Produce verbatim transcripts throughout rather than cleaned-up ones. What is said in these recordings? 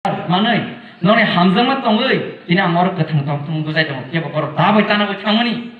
manwi, noni hamjakma tongwi, tini ang oro kwthang tong thung bwsai tongo, phiya ba borok da bai tana bai thangmani.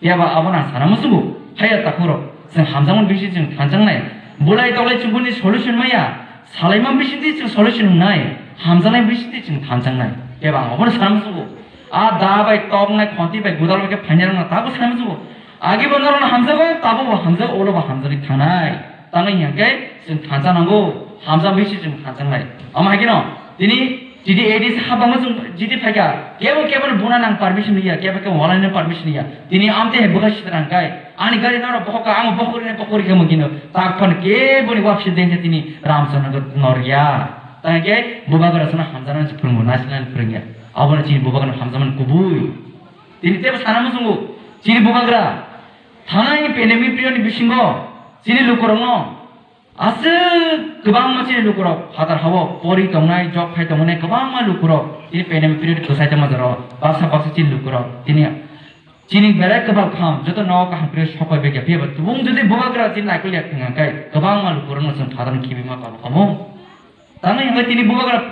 Phiya ba abono ang sana muchungo, haiya takhuk rok, chwng hamjakmani bising chwng thanjaknai, bulai tolai chwng boni solution maya, salaima bising di chwng solution wngnai, hamjaknai bising di chwng thanjaknai, phiya ba ang abono sana muchungo. A da bai toknai khonti bai gudal bai khe phainai rokno tabo sana muchungo. Agi bo norokno hamjago, tabo bo hamjago, ulo bo hamjagwi thangnai. Tamo hinkhe chwng thansa nango, hamjak bai se chwng thansa nai. Omo hai kheno, tini T T A D C habangma chwng jiti phaikha, kebo kebo no buna nang permission ya, kebo kebo walai no permission ya. Tini amte hai bwkha sitra hwnkhe, ani gari norok bohokha, ang bohok rinai bohok rikha mungkino, tak phano kebo ni wapsi dengkhe tini Ramchandra no norya. Tangkhe bubagra sono hamjaknani se phwrwngbo, nasinani phwrwngya. Abono chini bubagrano hamjakmani kubui. Tini tebo sana muchungo, chini bubagra. Thanai pandemic period ni bisingo chini lukurokno aswk kwbangma chini lukurok phatar hao pori tongnai, job khai tongnai kwbangma lukurok chini pandemic period kwsai tongma jora baksa baksa chini lukurok tini chini belai kwbal kaham joto nogo kaham khe sokpai bai khe phiya ba tubung jodi bubagra chini naikol ya thwng khe kwbangma lukurokno chwng phatar khibi ma kabo kamo. Tamo hingke tini bubagra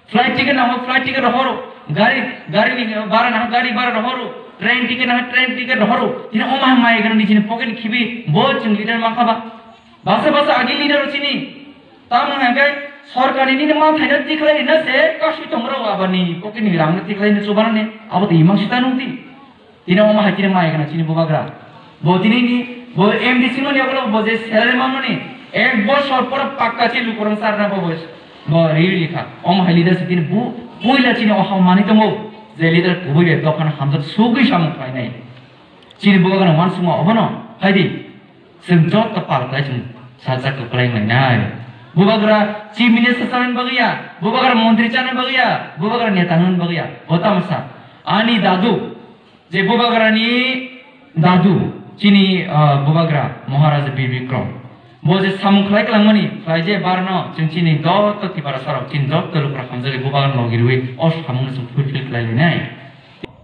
flight ticket nango, flight ticket rohoro, gari, gari ni bara nango, gari bara rohoro, train ticket nango, train ticket rohoro. Tini oma hai mai gana ni chini pocket ni khibi bo chwng leader mankha ba. Basa basa agi leader o chini. Tamo hingke sorkar ni nini ma thaina tikhlai na se kasui tong rok abani pocket ni rang tikhlai na chubana ne abo tini mang sita nung di. Tini omo hai tini mai gana chini bubagra. Bo tini ni, bo M D C mani yagulo bo je salary manmani, ek bosor pore pakka chini lukurang sarna bo bo, bo riri kha. Omo hai leader se tini bu, puila chini o ham mani tongo. Je leader kubui be dophano hamjak sugui samung khlainai. Chini bubagra wansukma obono, hai di. Chwng joto pal khlai chwng salsa kwplai wnglainai. Bubagra chief minister sanani bagwi ya, bubagra montri chanani bagwi ya, bubagra neta wngmani bagwi ya. Bo tamsa. Ani dadu, je bubagrani dadu, chini, ah, bubagra Maharaja Bir Bikram. Bo je samung khlai kwlangmani, khlai je barno, chwng chini joto Tiprasa rok, chini joto lukurok hamjagwi bubagrano logi rwi o samungno chwng fulfill khlai lainai.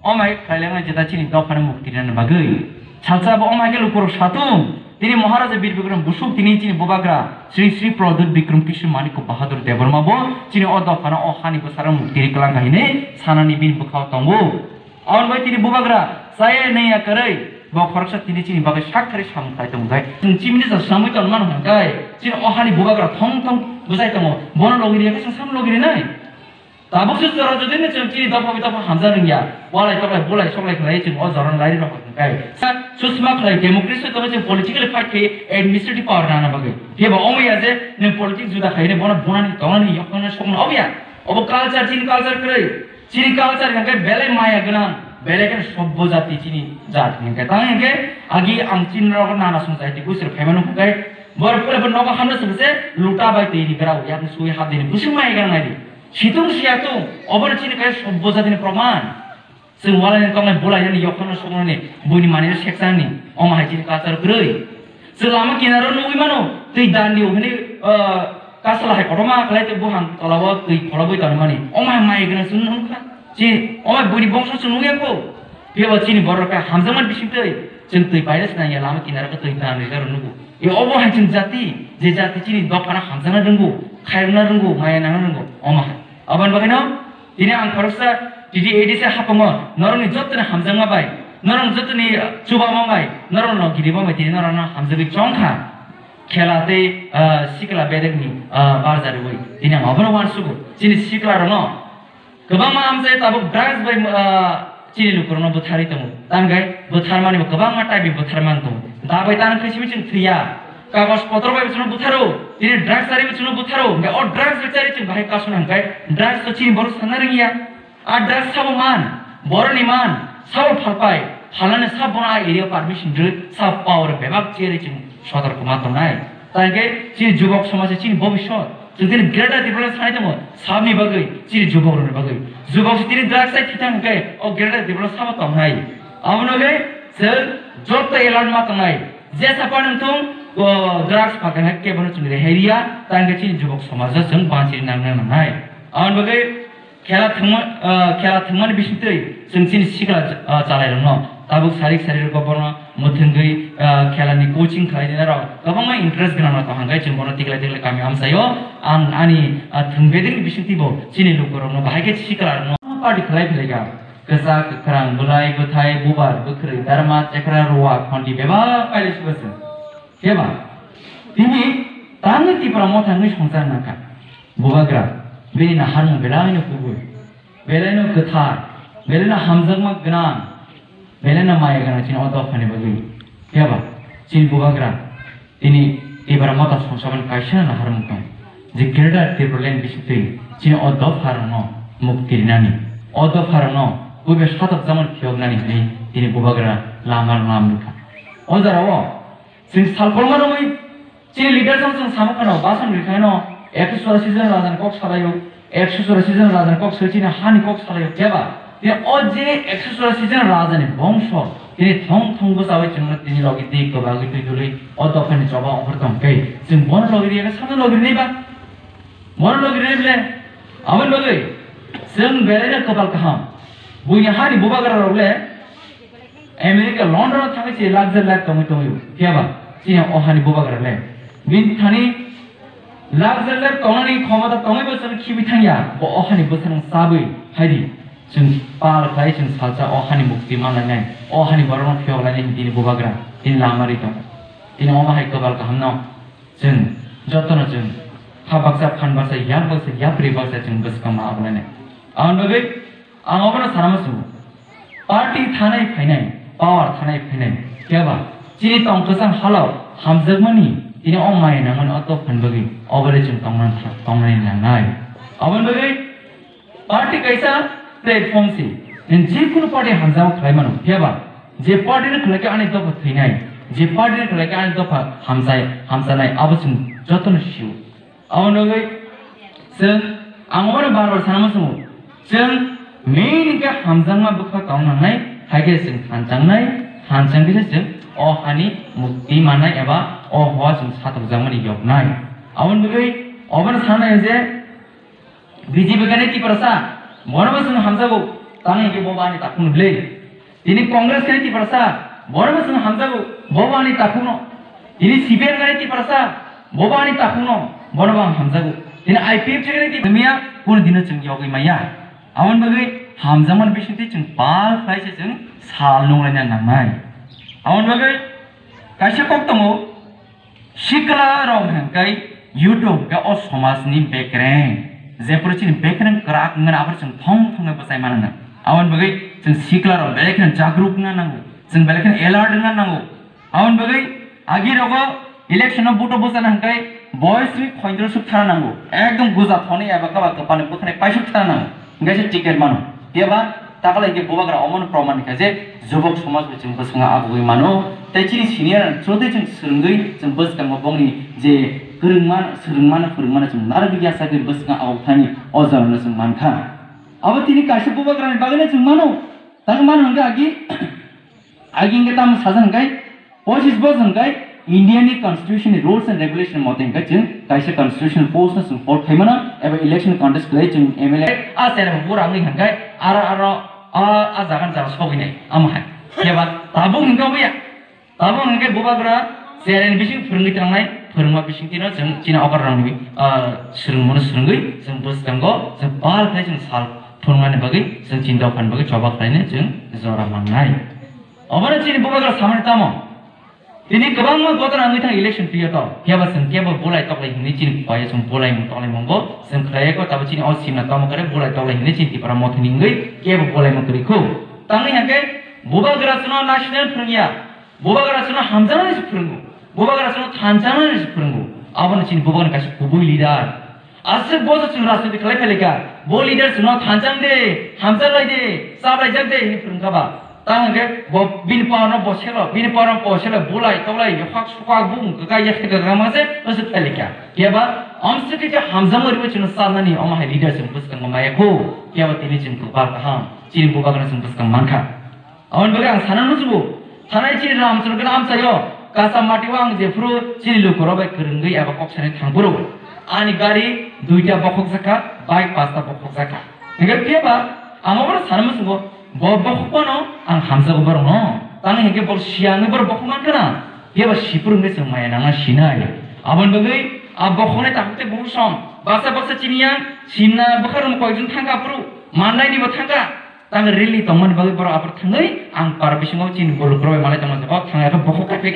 O mai khlai lainai jeta chini dophani mukti rwnani bagwi. Salsa bo o mai khe lukurok satung, tini Maharaja Bir Bikram Busuk tini chini bubagra Sri Sri Pradyut Bikram Kishore Manik Bahadur Debbarma bo chini o dophano o hani bwsarok mukti rwi kwlang kha hinwi sanani bini bwkhao tongo. Aboni bai tini bubagra chaya naiya kwrwi bo khoroksa tini chini bagwi sak thari samung khlai tongmani. Chwng chimini sa samui tongmani hwnkhai chini o hani bubagra thong thong bwchai tongo. Bono logi riyakhe chwng samung logi rinai. Tabuk se jora jodi no chwng chini dopha bai dopha hamjak rwngya, walai toklai bulai soklai khlai chwng o jora no lairwi rokha hwnkhai. Sa susma khlai democracy tongwi chwng politically fight khlai administrative power nana bagwi. Phiya ba omo ya je nwng politics juda khlai bono bunani tongnani yokhorno sokno obo ya. Obo culture, chini culture kwrwi. Chini culture hwnkhe belai maya gwnang, belai kheno sobbo jati chini jat hwnkhe. Tang hwnkhe agi ang chini rok nana song jati gusir phaimano hwnkhe borok pura bo nogo hamno song se luta bai twi ni berao yakni sui hap dini busing maya gwnang nai di. Situng siya tung, obono chini kai sobbo jatini proman. Chwng walai ni tongnai bulai yani yokhorno soknani buini manino seksani, omo hai chini culture kwrwi. Chwng lama kinaro nugwi mano, twi dandi o hwnwi, ah, kasla hai kotorma khlai twi buphang tolao twi pholobwi tonmani. Omo hai mai gwnang chwng nukha. Chini, omo hai buini bongso chwng nukya kho. Phiya ba chini borok khe hamjakmani bising twi, chwng twi paina se nangya lama kinaro khe twi dandi jaro nugo. E obo hai chwng jati, je jati chini dophano hamjakna rwngo, khairokna rwngo, maya nangna rwngo, omo hai. Aboni bagwino tini ang khoroksa T T A D C hapango norokni jottoni hamjakma bai, norokni jottoni chubama bai, norokno girima bai tini norokno hamjagwi chongkha. Khela tei, ah, sikla bedekni, ah, barjariwi tini ang obono uansugo. Chini siklarokno Kwbangma amchai tabuk drugs bai, ah, chini lukurokno bwtharwi tongo. Tamkhe bwtharmani bo kwbangma type ni bwtharmani tongo. Da bai tang khe simi chwng thwiya. Kagoj potro bai chwngno bwtharo, tini drugs chari bai chwngno bwtharo. Hwnkhe o drugs bai chari chwng bahai kasuna hwnkhe drugs to chini borok sana rwngya. A drugs sabo man, boroni man, sabo phalpai, phalnani sabo bono a area permission rwi, sabo power bebak cheri chwng sotor kwma tongnai. Tamkhe chini jubok somaj chini bobiswt. Chwng tini Greater Tipraland sanai tongo, sabni bagwi, chini jubokrokni bagwi. Jubok se tini drugs sai thithang hwnkhe, o Greater Tipraland sabo tongnai. Abono khe chwng joto alert ma tongnai. Jesa phano wngthung, o drugs phaikha khe bono chwng rehai riya, tang khe chini jubok somajo chwng banchi nangna nangnai. Aboni bagwi khela thwngma, ah, khela thwngmani bisingtwi chwng chini sikla, ah, chalairokno Tabuk sarik sarik rok bono mwthangwi, ah, khelani coaching khlai nai rok kwbangma interest gwnang rok tong hwnkhe chwng bono tiklai tiklai kami amchaio ang ani, ah, thwng bedekni bisingtwi bo chini lukurokno bahai khe sikla rokno party khlai philai kha. Kwchak, kwkhrang, bwlai, bwthai, bubar, bwkhrwi, darma, chekra, ruwa, khondi bebak pailai sibo chwng. Phiya ba? Tini tangwi Tipra motha wngwi songchar nangkha. Bubagra, bini naharmung belaino kubui, belaino kwthar, belaino hamjakma gwnang, belaino maya gwnang chini o dophani bagwi. Phiya ba? Chini Bubagra, tini Tipra motha songcharmani kaisa naharmung tong. Je Greater Tipraland bisingtwi chini o dopharokno mukti rinani, o dopharokno kubui satokjakmani phiyoknani hwnwi tini Bubagra lama lam rwkha. O jorao chwng sal kolma romwi chini leader jang chwng samung kheno, basan rwkhaino, ekso churashi jon rajani kok salaio, ekso churashi jon rajani kok sai chini hani kok salaio, phiya ba? Tei o je ekso churashi jon rajani bongso, tini thong thong bwchaui chwngno tini logi twi kwbagwi twi dului o dophani choba ongkhor tong khe, chwng bono logi riyakhe sano logi rinai ba? Bono logi rinai ble? Aboni bagwi chwng belaino kwpal kaham. Buini hani bubagra rok le America, London o thangwi se lakh der lakh tongwi tongwi, phiya ba? Chini o hani bubagra le. Bini thani lakh der lakh tongnani khomota tongwi bo chwng khibi thangya, bo o hani bwsano chabwi phaidi. Chwng pal khlai chwng salsa o hani mukti manlainai, o hani borokno phiyok lainai hwn tini bubagra, tini lama ri tongo. Tini omo hai kwbal kahamno chwng jotono chwng kha baksa, phan baksa, yak baksa, yapri baksa chwng bwskang ma abolainai. Aboni bagwi ang obono sana muchungo. Party thanai phainai, power thanai phainai, phiya ba chini tong kwchang halok hamjakmani tini o maya nangmani o dophani bagwi obole chwng tongna tha-, tongnani nangnai. Aboni bagwi party kaisa platform se, nwng jikunu party hamjakma khlai mano, phiya ba je party no khlai khe ani dopha thwinai, je party no khlai khe ani dopha hamjai, hamjanai, abo chwng jotono sio. Aboni bagwi chwng, ang obono bar bar sana muchungo, chwng main hwnkhe hamjakma bwkha tong nangnai, hai khe chwng thansangnai, thansang khe chwng o hani mukti mannai eba o hoa chwng satokjakmani yoknai. Aboni bagwi obono sanai je B J P khe Tiprasa, bono bo chwng hamjago, tamo hwnkhe bo ani takhukno ble. Tini Congress khe Tiprasa, bono bo chwng hamjago, bo bo ani takhukno. Tini C P M khe Tiprasa, bo bo ani takhukno, bono bo ang hamjago. Tini I P F T khe Tiprasa, miya kunu dino chwng yogwi maya. Aboni bagwi hamjakmani bisingtwi chwng pal khlai se chwng sal nunglaina nangnai. Aboni bagwi kaisa kok tongo, sikla rok hwnkhe YouTube khe o somajni bekreng, jephuru chini bekreng kwrak wngmani aphuru chwng thong thongwi bwchai mano. Aboni bagwi chwng sikla rok belai kheno jagruk wngna nango, chwng belai kheno alert wngna nango. Aboni bagwi agi rogo election o vote o bwchana hwnkhe boyos ni khoindro suk thana nango, ekdom guja thoni eba kaba kwpani bwkhwnai paisuk thana nango. Hingke se ticket mano. Phiya ba takala hingke bubagra omono proman kha je jubok somaj bai chwng bwskango abugwi mano. Tei chini senior jotoi chwng swrwngwi chwng bwskango bongni je kwrwngma, swrwngmano, phwrwngmano chwng narwgwi yachagwi bwskango abuk thani o jorano chwng mankha. Abo tini kaisa bubagrani bagwino chwng mano. Tamo mano hwnkhe agi Agi hingke tamo sajak hingke, pochis bosor hingke India ni constitution ni rules and regulation mote hingke chwng kaisa constitutional post no chwng hold khaimano eba election contest khlai chwng M L A a chera bo bura wngwi hingke aro aro a a jaga ni jaga sogwi nai amo hai. Keba tabuk hingke obo ya. Tabuk hingke bubagra chera ni bising phwrwngwi tangnai phwrwngma bising tino chwng chini okra rang ni swrwngmano swrwngwi chwng bwskango chwng pal khai chwng sal phwrwngmani bagwi chwng chini dophani bagwi choba khlainai chwng jora mannai. Obono chini bubagra samani tamo? Tini kwbangma godora wngwi thang election period o. Phiya ba chwng kebo bulai toklai hwnwi chini pai chwng bulai mung toklai mung bo chwng khlai kho tabo chini o simna tamo kare bulai toklai hwnwi chini Tipra mothani wngwi kebo bulai mung kwrwi kho. Tangwi hwnkhe bubagra chwngno national phwrwngya, bubagra chwngno hamjaknani se phwrwngo, bubagra chwngno thanjaknani se phwrwngo. Abono chini bubagra kaisa kubui leader. Aswk boso chwng rajniti khlai phailika, bo leader chwngno thanchang de, hamchaklai de, chaplaijak de hinwi phwrwngkha ba. Tamo hwnkhe bo bini power no bo selo, bini power no bo selo, bulai, toklai, yokhak, sukhak, bung, kwkai, yakhe, kwkang mase, aswk phailika. Phiya ba, amswk khe hamjakma riwi chwngno chalnani, omo hai leader chwng bwskango maya kho. Phiya ba tini chwng kwpal kaham, chini bubagrano chwng bwskang mankha. Aboni bagwi ang sana muchungo, thanai chini Ramchandra amchaio, kacha mati o ang jephuru chini lukurok bai kwrwngwi eba kok sanai thangphuru, ani gari duita bokhokjakha, bike pasta bokhokjakha. Hingke phiya ba, ang obono sana muchungo, Bo bokhok phano ang hamjago borokno. Tamo hinkhe bo siyangwi borok bokhok mankha na. Phiya ba sipru hwnkhe chwng maya nangna sinai. Aboni bagwi a bokhoknai takhuk tei bukhuk song baksa baksa chini yang sinna bwkha rwng koijon thangkha aphuru mannaini bo thangkha. Tamo rally tongmani bagwi borok aphuru thangwi ang para bisingo chini bolok rok bai malai tongma se. O thangya khe bokhok kaiphai kha.